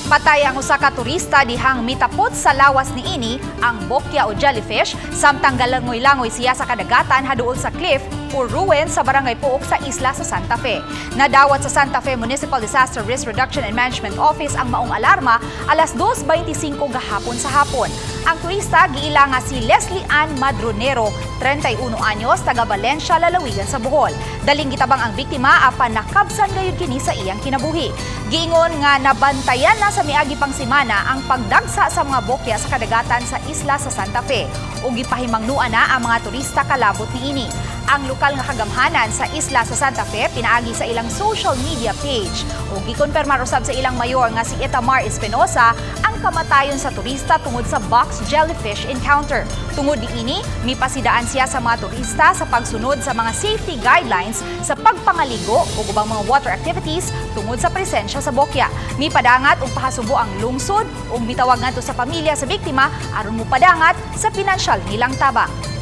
Patay ang usa ka turista dihang mitapot sa lawas niini ang bokya o jellyfish samtang galangoy-langoy siya sa kadagatan haduol sa cliff o ruin sa Barangay Pook sa isla sa Santa Fe. Nadawat sa Santa Fe Municipal Disaster Risk Reduction and Management Office ang maong alarma alas 2:25 gahapon sa hapon. Ang turista giila nga si Leslie Ann Madronero, 31 anyos, taga Valencia, lalawigan sa Bohol. Daling gitabang ang biktima apan nakabsan gayud kini sa iyang kinabuhi. Giingon nga nabantayan na sa miagi pang semana ang pagdagsa sa mga bokya sa kadagatan sa isla sa Santa Fe ug gipahimangnuan na ang mga turista kalabot niini. Ang lokal nga kagamhanan sa isla sa Santa Fe pinaagi sa ilang social media page ug gikonfirmar usab sa ilang mayor nga si Itamar Espinosa ang kamatayon sa turista tungod sa box jellyfish encounter. Tungod niini, mipasidaan siya sa mga turista sa pagsunod sa mga safety guidelines sa pagpangaligo ug ubang mga water activities tungod sa presensya sa bokya. Mipadangat ug pahasubo ang lungsod ug mitawag ngadto sa pamilya sa biktima aron mopadangat sa pinansyal nilang tabang.